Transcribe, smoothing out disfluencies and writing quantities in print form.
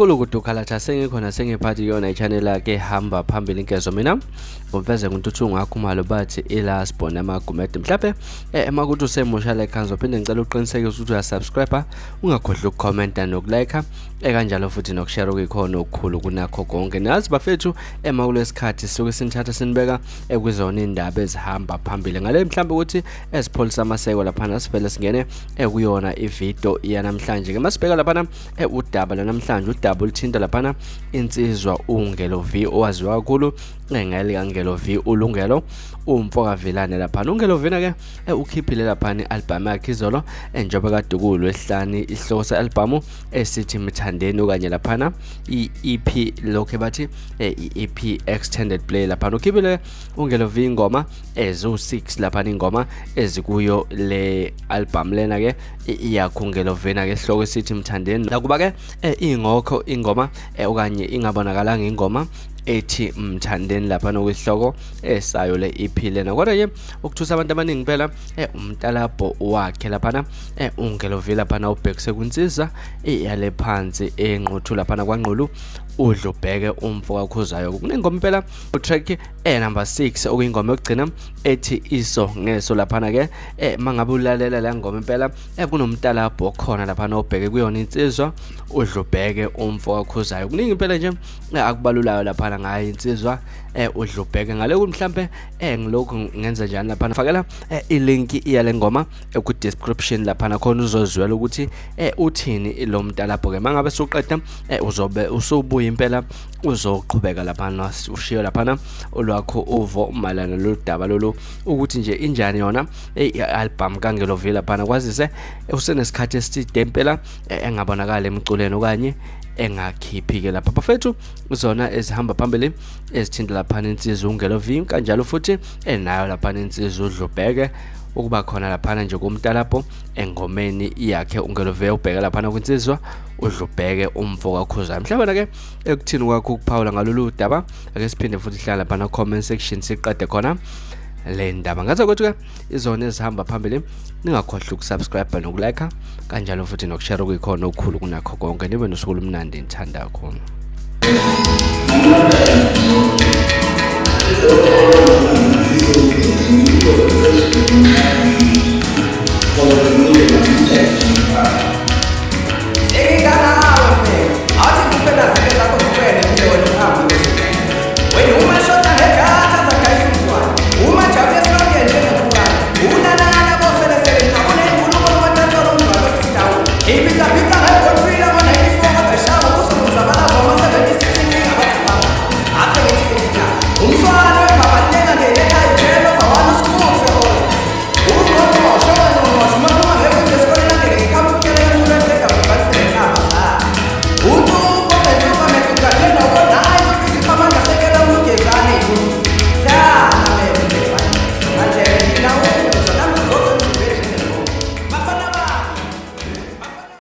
Kulukudu sengikhona sengiphathi yona i-channel yakhe hamba phambili inkezo mina ngomfeze nguNtuthu ngakhumalo bathi ilasbon amagumede mhlawumbe emakuthi usemusha like ngizophinde ngicela uqinisekise ukuthi uyasubscribe ungakhohlwa ukukhomenta nokulike ekanjalo futhi nokushare okuyikhona okukhulu kunakho konke. Nazi bafethu ema kulesikhathi sisuke sinithatha sinibeka ekuzona indaba ezihamba phambili ngale mhlawumbe ukuthi esipholisa amaseko laphana sivele singene ekuyona ivideo yanamhlanje ke. Masibheka laphana udaba lanamhlanje, udaba oluthinta laphana insizwa uNgelo V owaziwa kakhulu ngelika V uLungelo umfo kaVilane laphana. uNgelo V ke ukhiphile laphana i-album yakhe izolo njengoba kade kuwulwesihlanu, isihloko se-album esithi Mthandeni okanye laphana i-EP lokho bathi i-EP extended play laphana. Ukhiphile uNgelo V ingoma eziwu-6 laphana, ingoma ezikuyo le album lena ke iyakho uNgelo V ke isihloko esithi Mthandeni. Nakuba ke ingokho ingoma okanye ingabonakalanga ingoma ethi Mthandeni lapha nokusihloko esayo le EP lena, kodwa ke ukuthusa abantu abaningi phela umntalabho wakhe laphana uNgelo V laphana ubhekise kwinsizwa iyale phansi enquthu laphana kwaNqulu uDlubheke umfo kaKhuzayo. Kunengoma impela utrack number 6 okuyingoma yokugcina ethi iso ngeso laphana ke. Mangabe ulalela la ngoma impela kunomntalabho okhona laphana obheke kuyona insizwa uDlubheke umfo kaKhuzayo. Kuningi impela nje akubalulayo laphana ngayo insizwa uDlubheke. Ngale mhlambe ngilokhu ngenza njani laphana, fakela ilink yale ngoma ku description laphana khona uzozwela ukuthi uthini lo mntalabho ke. Mangabe suqeda uzobe usubuya impela uzoqhubeka laphana ushiyo laphana olwakho uvo mayelana lolu daba lolu ukuthi nje injani yona i-album kaNgelo V laphana, kwazise usenesikhathi eside impela engabonakala emculweni okanye engakhiphi ke lapha. Bafethu zona ezihamba phambili ezithinta laphana insizwa uNgelo V, kanjalo futhi enayo laphana insizwa uDlubheke ukuba khona laphana nje kumntalapho engomeni yakhe uNgelo V ubheke laphana kwinsizwa uDlubheke umfo kaKhuzayo. Mhlawumbe ke ekuthini kwakho ukuphawula ngalolu daba, ake siphinde futhi hlala laphana comment section siqede khona le ndaba. Ngathi ukuthi ke izona ezihamba phambili, ningakhohlwa ukusubscribe nokulike kanjalo futhi nokushare okuyikhona okukhulu kunakho konke. Nibe nosuku olumnandi nithanda khona.